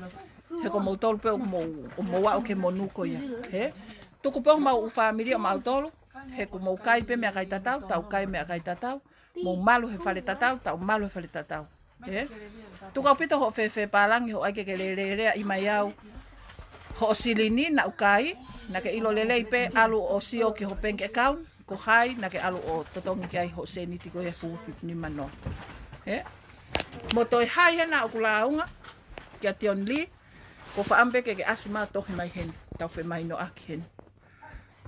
he ko moutolu pē ʻoku mou, ʻoku mou aʻu ki he monū ko ia. Ē, tuku pē homau fāmili ʻo mautolu, he ʻoku mou kai pē meʻakai tatau, tau kai meʻakai tatau, mou malu he fale tatau, tau malu he fale tatau. Ē? Tuku ʻaupito hoʻo fēfē pālangi hoʻo ʻai ke ke lelea ʻi mai au. Hoʻo silini naʻa ku kai, naʻa ke ʻilo lelei pē ʻalu ʻo sio ki ho bank account, ko hai naʻa ke ʻalu ʻo totongi ki ai hoʻo sēniti ko ia ʻe ua afe fitu nima noa. Ē? Mo toe hai hena ʻoku lāunga, kia Tionili, ko faʻam pē ke ke ʻasi mai ʻo tohi mai heni, tau femahinoʻaki heni.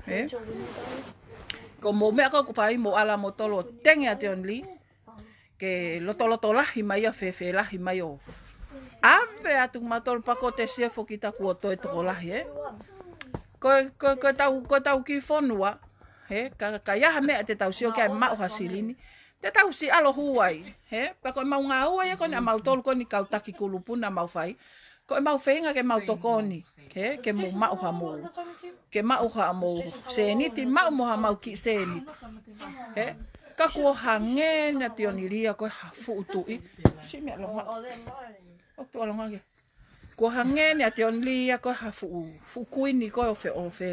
Ē? Ko mou meʻa ko ē ʻoku fai mou ʻalu moutolu ʻo tenge ʻa Tionili, ke lotoloto lahi mai ia fēfē lahi mai ʻo. ʻAve atu mautolu pea ko te siefo kita kuo toe tokolahi, ē? Ko, ko, ko tau, ko tau kiʻi fonua, ē? Ka, ka ʻi ai ha meʻa te tau sio ki ai maʻu ha silini. Te tau siʻi ʻalu ʻo hū ai, ē? Pea ko ʻemau ngāue ia ko eni ʻamautolu ko eni kau taki kulupu naʻa mau fai. Ko ʻemau feinga ke mau tokoni, ke, ke mou maʻu haʻamou, ke maʻu haʻamou sēniti, maʻu mo haʻamau kiʻi sēniti. Ē? Ka kuo hangē ʻa Tionili ia ko e ha fuʻu tuʻi. Siʻi meʻa longa. ʻOku tuʻa longa ke. Kuo hangē ʻa Tionili ia ko e ha fuʻu, fuʻu kuini ko ē ʻo fē, ʻo fē.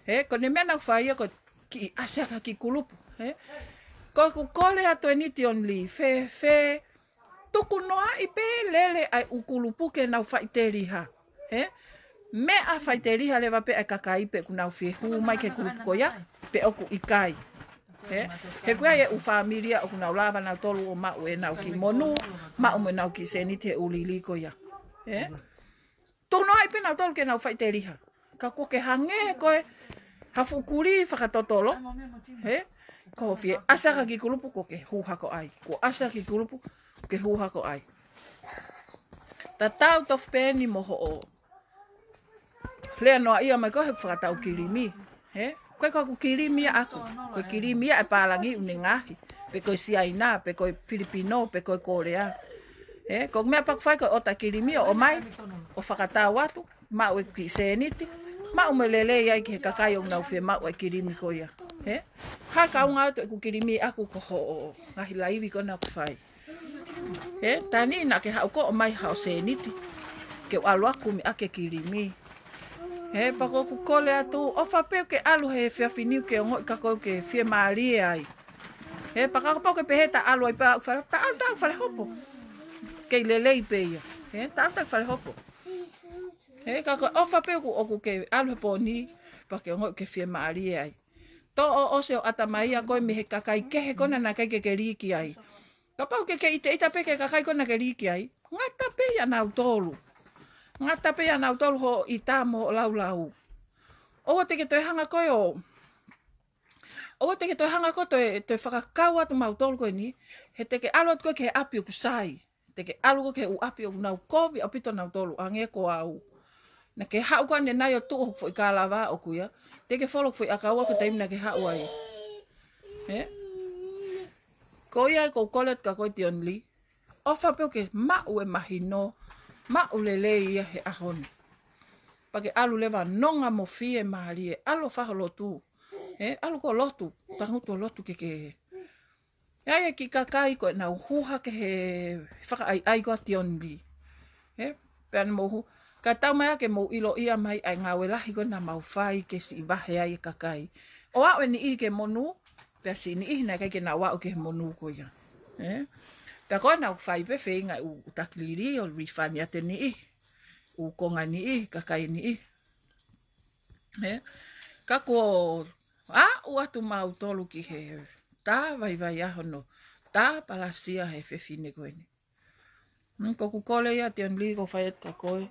Ē? Ko ʻene meʻa naʻa ku fai ia ko e kiʻi ʻasi ʻaki ha kiʻi kulupu. Ē? Ko ʻeku kole atu eni Tionili, fēfē, tuku noaʻi pē lele ʻa e ʻū kulupu ke nau faʻiteliha. Ē? Meʻa faʻiteliha leva pē ʻa e kakai pe ʻoku nau fie hū mai ki he kulupu ko ia, pe ʻoku ʻikai. Ē? He ko e ʻū fāmili ia ʻoku nau lava nautolu ʻo maʻu ʻenau kiʻi monū, maʻu mo ʻenau kiʻi sēniti he ʻū lili ko ia. Ē? Tunu ai pē nautolu ke nau faʻiteliha. Ka kuo ke hangē ko e ha fuʻu kulī fakatotolo. He? Ko hoʻo fie ʻasi ki he kulupu kuo ke hū hako ai. Kuo ʻasi ki he kulupu kuo ke hū hako ai. Tatau tofu pē eni mo hoʻo lea noaʻia mai ko e he fakatau kilimi. He? Ko e, ko ʻeku kilimi ia ʻaku. Ko e kilimi ia ʻa e pālangi ʻoku ne ngaohi. Pe ko e Siaina, pe ko e Filipino, pe ko e Kōlea. He? Ko e meʻa pē ʻoku fai ko e ʻota kilimi ʻo ʻomai, ʻo fakatau atu, maʻu e kiʻi sēniti, maʻu mo e lelei ai ki he kakai ʻoku nau fiemaʻu e kilimi ko ia. He? Hā kaunga atu ʻeku kilimi ʻaku ko hoʻo ngaahi laivi ko ena ʻoku fai. He, tani naʻa ke haʻu koe ʻo ʻomai haʻo sēniti. Ke u ʻalu ʻo kumi ʻaki e kilimi. He, pea ko ʻeku kole atu, ʻofa pē ke ʻalu he efiafi ni ke ongoʻi ka ko e ke fiemālie ai. He, pea kapau ke pehē ta ʻalu ai pē au ki fale, ta ʻalu ta au ki fale hopo. Kei lelei pē ia. He, ta ʻalu ta au ki fale hopo. He, ka ko e ʻofa pē ʻoku, ʻoku ke ʻalu he pō ni, pea ke ongoʻi ke fiemālie ai. Toʻo ʻosi ho ʻatamai ʻa koe mei he kakai kehe ko ena naʻe ʻikai ke ke lī ki ai. Kapau ke ke ʻiteʻita pē ki he kakai ko ena ke lī ki ai. Ngata pē ia nautolu. Ngata pē ia nautolu hoʻo ʻita mo hoʻo laulau. ʻOua te ke toe hanga koe ʻo, ʻoua te ke toe hanga koe toe, toe fakakau atu mautolu ko eni. He te ke ʻalu atu koe ki he ʻapi ʻoku sai. Te ke ʻalu koe ki he ʻū ʻapi ʻoku nau kovi ʻaupito nautolu, hangē ko au. Naʻa ke haʻu ko ena ʻanenai ʻo tuʻu hoku foʻi kālava ʻoʻoku ia. Te ke folo hoku foʻi ʻakau ko e taimi naʻa ke haʻu ai. He? Ko ia ʻoku ou kole atu kia koe Tioni Lī. ʻOfa pē ʻoku ke maʻu e mahino, maʻu lelei ia he ʻaho ni. Pea ke ʻalu leva ʻo nonga mo fiemālie, ʻalu ʻo fai ho lotu. He? ʻAlu koe ʻo lotu, tangutu ʻo lotu ke ke ʻI ai e kiʻi kakai ko ʻenau hū hake he fakaʻaiʻai ko ē ʻa Tioni Lī. He? Pea ne mou hū. Ka tau mai ake mou ʻiloʻi mai ʻa e ngāue lahi ko ē naʻa mau fai ke siʻi vahe ai e kakai. ʻO aʻu e niʻihi ki he monū, pea siʻi niʻihi naʻe ʻikai ke nau aʻu ki he monū ko ia. He? Pea ko ʻenau fai pē feinga ʻū, ʻū takilili ʻo refund ʻiate niʻihi. ʻŪ konga niʻihi, kakai niʻihi. He? Ka kuo aʻu atu mautolu ki he tā vaivai ʻaho ni, tā palasia he fefine ko eni. Mm, ko ʻeku kole ia Tioni Lī ko e fai atu kia koe.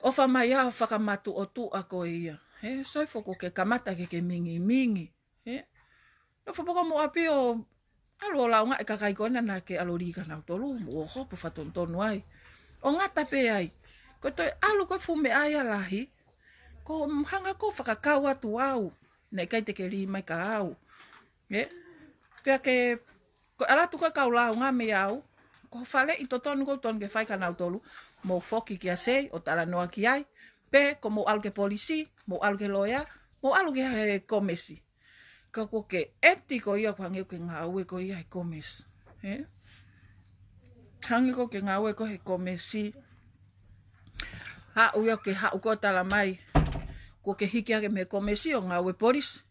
ʻOfa mai ʻo fakamatuʻotuʻa koe ia. He, soifua kuo ke kamata ke ke mingimingi. He? Nofo pē koe mo ʻapi ʻo ʻalu ʻo lāunga e kakai ko ena naʻa ke ʻalu ʻo lī kia nautolu, mo hopo fakatonutonu ai. ʻO ngata pē ai. Ko e toe ʻalu ko e fuʻu meʻa ia lahi. Ko e hanga ko ē ʻo fakakau atu au. Naʻe ʻikai te ke lī mai kia au. He? Pea ke, ko e ʻalu atu ko ē kau lāunga mei au. Ko e faleʻi totonu ko ē ʻoku totonu ke fai kia nautolu. Mou foki kia Sei, ʻo talanoa ki ai. Pe, ko mou ʻalu ki he polisi, mou ʻalu ki he loea, mou ʻalu ki he komesi. Ka kuo ke ʻeti koe ia ʻoku hangē ko e ngāue ko ia he komesi. He? Hangē ko e ngāue ko ia he komesi. Haʻu ia ke haʻu ko ē ʻo tala mai. Kuo ke hiki hake mei he komesi ʻo ngāue polisi.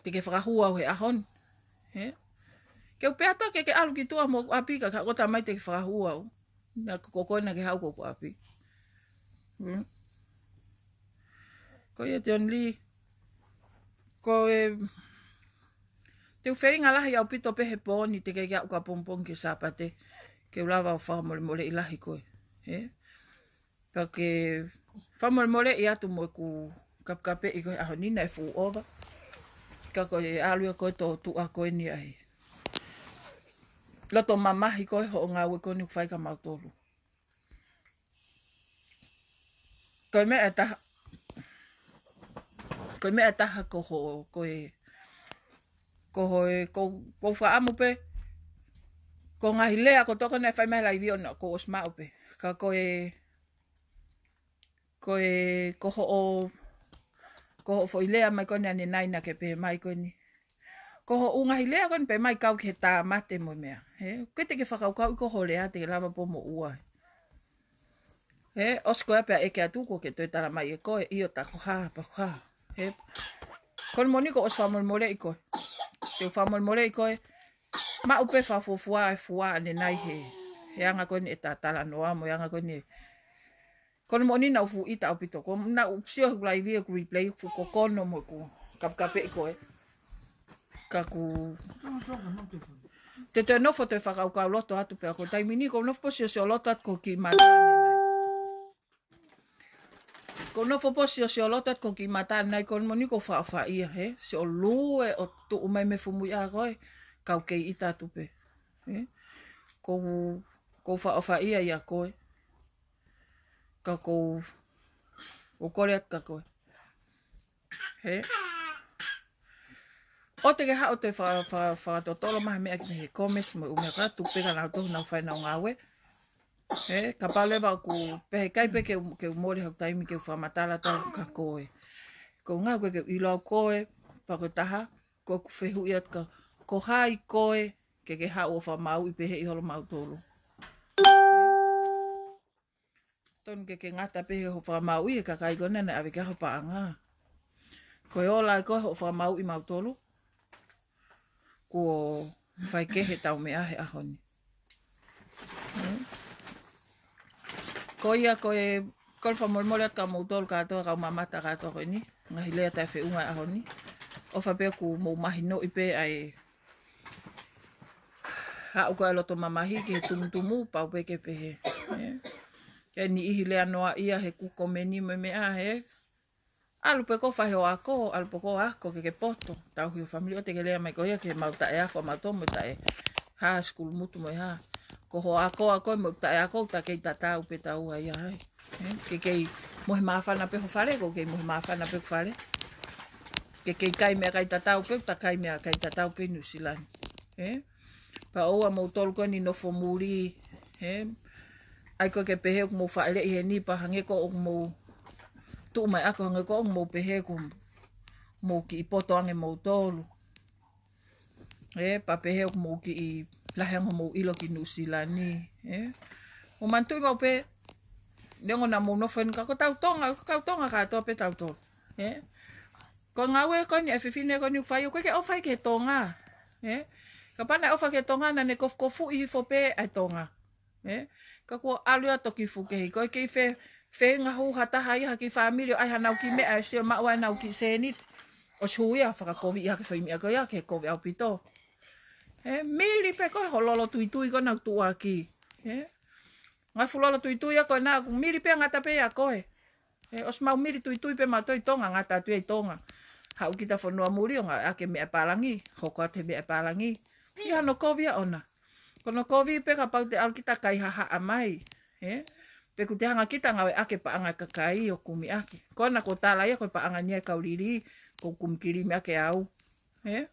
Te ke fakahū au he ʻaho ni. He? Ke u pehē atu ke ke ʻalu ki tuʻa mo ʻapi ka ka ko e tala mai te ke fakahū au. Naʻa ko koe naʻa ke haʻu ki hoku ʻapi. Hmm. Ko ia Tioni Lī. Ko e, te u feinga lahi ʻaupito pē he pō ni te ke aʻu ki ʻapongipongi ki he Sāpate. Ke u lava ʻo fakamolemoleʻi lahi koe. He? Ka ke fakamolemoleʻi atu mo ʻeku kapekapeʻi ko ē he ʻaho ni naʻe fuʻu ʻova. Ka ko e ʻalu ia ko ē ʻo tuʻa ko eni ai. Loto mamahi ko ē hoʻo ngāue ko eni ʻoku fai kia mautolu. Ko e meʻa ʻe taha, ko e meʻa ʻe taha ko ho, ko e, ko ho, ko, ko fakaʻamu pē, ko e ngaahi lea ko ē ʻoku ne fai mai laivi ʻo na ko ʻosi maʻu pē. Ka ko e, ko e, ko hoʻo, ko hoʻo foʻi lea mai ko eni ʻanenai naʻa ke pehē mai ko eni. Ko hoʻo ʻū ngaahi lea ko eni pē mai kau ki he tāmate mo e meʻa. He, ʻoku ʻikai te ke fakakaukauʻi ko ho lea te ke lava pē mo ua. He, ʻosi ko ia pea ʻeke atu kuo ke toe tala mai ʻe koe, ʻio tā ko e hā, pea ko e hā. He, ko e moʻoni kuo ʻosi fakamolemoleʻi koe. Te u fakamolemoleʻi koe. Maʻu pē fakafuofua e fua ʻanenai he, he anga ko eni ʻeta talanoa mo e anga ko eni. Ko e moʻoni naʻa ku fuʻu ʻita ʻaupito. Ko ʻeku sio he laivi ʻeku replay fuʻu kokono mo ʻeku kapekapeʻi koe. Ka ʻoku te toe nofo toe fakakaukau loto atu pē au ko e taimi ni, ʻoku ou nofo pē ʻo siosioloto atu ko e kiʻi mata ʻanenai. Ko e nofo pē ʻo siosioloto atu ko e kiʻi mata nai ko eni moʻoni kou faʻofaʻia, hē? Sio lue ʻo tuʻu mai mei he fuʻu muiʻa ko ē, kau kei ʻita atu pē. Hē? Kou, kou faʻofaʻia ʻia koe. Ka kou, kou kole atu kia koe. Hē? ʻOua te ke haʻu ʻo toe fa-, fa-, fakatotolo mai ha meʻa ki he comments mo e ʻū meʻa ko ē, tuku pē kia nautolu ke nau fai ʻenau ngāue. Hē, kapau leva ʻoku pehē ʻikai pē ke u, ke u mole haʻaku taimi ke u fakamatala atu kia koe. Ko e ʻuhinga ko e ke ʻilo au koe, pea ko e taha, ko ʻeku fehuʻi atu kia, ko hai koe, ke ke haʻu ʻo fakamāuʻi pehē ʻi holo mautolu. Tonu ke ke ngata pē he hoʻo fakamāuʻi e kakai ko ena naʻe ʻave ki ai ho paʻanga. Ko e ola ē ko ē hoʻo fakamāuʻi mautolu, kuo fai kehe ʻetau meʻa he ʻaho ni. Ko ia ko e kole fakamolemole atu kia moutolu kātoa, kau mamata kātoa ko eni, ngaahi lea taʻefeʻunga he ʻaho ni. ʻOfa pē ʻoku mou mahinoʻi pē ʻa e haʻu ko ē ʻa e loto mamahi ki he tumutumu, pau pē ke pehē. Ē? Ke niʻihi lea noaʻia he ʻoku komeni mo e meʻa, hē? ʻAlu pē koe ʻo fai hoʻo ako, ʻalu pē koe ʻo ako ke ke poto. Tauhi ho family, ʻoua te ke lea mai ko ia ki heʻemau taʻeako, ʻamautolu mo e taʻe hā, school mutu mo e hā. Ko hoʻo ako, ako mo e taʻeako, ta kei tatau pē taua ia ai. Ē? Ke kei mohe māfana pē ho fale, ʻoku kei mohe māfana pē hoku fale. Ke kei kai meʻakai tatau pē, ta kai meʻakai tatau pē Nuʻusila ni. Ē? Pea ʻoua moutolu ko eni nofo muli, hē? ʻAi ko ē ke pehē ʻoku mou faʻeleʻi heni pea hangē ko ē ʻoku mou tuʻu mai ʻo ako, hangē ko ē ʻoku mou pehē ʻoku mou kiʻi poto ange moutolu. Ē, pea pehē ʻoku mou kiʻi lahi ange hoʻomou ʻilo ki Nuʻusila ni, ē? Mou manatuʻi maʻu pē, neongo naʻa mou nofo heni ka ko ʻetau Tonga, ko ʻetau Tonga kātoa pē tautolu, ē? Ko e ngāue ko eni ʻa e fefine ko eni ʻoku fai, ʻoku ʻikai ke ʻofa ia ki he Tonga, ē? Kapau naʻe ʻofa ki he Tonga, naʻa ne kofukofuʻi hifo pē ʻa e Tonga. Ē? Ka kuo ʻalu ia ʻo toki fukehi. Ko e kei fe-, feinga hū ha taha ia ha kiʻi fāmili ʻo ʻai haʻanau kiʻi meʻa ʻo sio maʻu ai ʻenau kiʻi sēniti. ʻOsi hū ia ʻo fakakoviʻi hake e foʻi meʻa ko ia ke kovi ʻaupito. Ē? Mili pē koe hoʻo lolo tuitui ko ena ʻoku tuʻuaki. Ē? Ngaahi fuʻu lolo tuitui ia ko ena ʻoku mili pē, ngata pē ia koe. Ē, ʻosi mau mili tuitui pē mautolu ʻi Tonga, ngata atu ia ʻi Tonga. Haʻu kita fonua muli ʻo ngāueʻaki e meʻa pālangi, hoko atu he meʻa pālangi. ʻIo, hono kovi ia ʻona. Ko hono kovi pē kapau te ʻalu kita ʻo kaihaʻahaʻa mai. Ē? Pe ʻoku te hanga kita ʻo ngāueʻaki e paʻanga ʻa e kakai ʻo kumi ʻaki. Ko ena kuo tala ia ko e paʻanga eni ʻa e kau lili, ʻoku kumikilimi ʻaki ʻe au. Ē?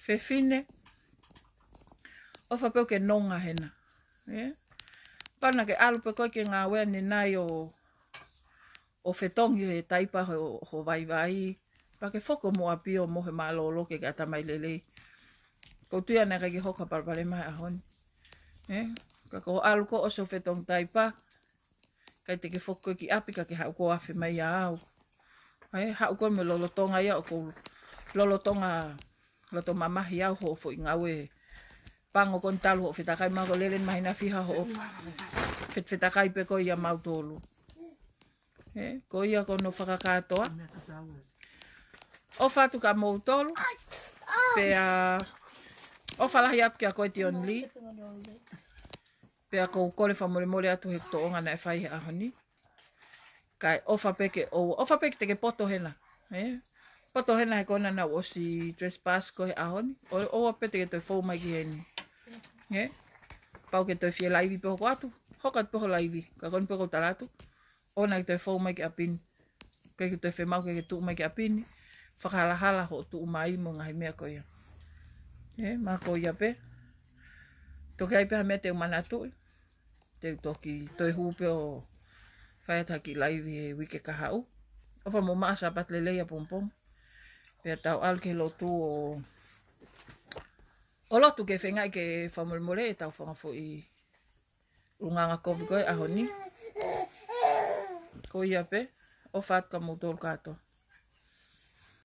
Fefine, ʻofa pē ʻoku ke nonga hena. Ē? Kapau naʻa ke ʻalu pē koe ke ngāue ʻanenai ʻo, ʻo fetongi he taipa ho, ho vaivai, pea ke foki ʻo mo ʻapi ʻo mohe mālōlō ke ke ʻatamai lelei. ʻOku ou tui naʻe ʻikai ke hoko ha palopalema he ʻaho ni. Ē? Ka ko hoʻo ʻalu ko ē ʻosi ʻo fetongi taipa, ʻikai te ke foki koe ki ʻapi ka ke haʻu koe ʻo afe mai ʻia au. Ē, haʻu koe mo e lolotonga ia ʻoku ou lolotonga, loto mamahi au hoʻo foʻi ngāue pango ko eni talu hoʻo fetakai, mahalo ko e lele eni māhina ʻe fiha hoʻo fet-, fetakai pē koe ʻia mautolu. Ē, ko ia ko hono fakakātoa. ʻOfa atu kia moutolu. Pea ʻofa lahi atu kia koe Tion Lee. Pea ʻoku ou kole fakamolemole atu he tōʻonga naʻe fai he ʻaho ni. Kae ʻofa pē ke ʻoua, ʻofa pē ke te ke poto hena. Ē? Poto hena he ko ena naʻa ku ʻosi trespass ko ē he ʻaho ni. ʻO, ʻoua pē te ke toe fou mai ki heni. Ē? Pau ke toe fie laivi pē hoko atu. Hoko atu pē ho laivi. Ka ko eni pē ʻoku ou tala atu. ʻOua naʻa ke toe fou mai ki ʻapi ni. ʻIkai ke toe fiemaʻu ke ke tuʻu mai ki ʻapi ni. Fakahalahala hoʻo tuʻu mai mo e ngaahi meʻa ko ia. Ē, mahalo ko ia pē. Toki ʻi ai pē ha meʻa te u manatuʻi, te u toki toe hū pē ʻo fai atu ha kiʻi laivi he uike kahaʻu. ʻOfa mo maʻa, Sāpate lelei ʻapongipongi. Pea tau ʻalu ki he lotu ʻo, ʻo lotu ke feingaʻi ke fakamolemole ʻetau fanga foʻi ʻulungaanga kovi ko ē he ʻaho ni. Ko ia pē, ʻofa atu kia moutolu kātoa.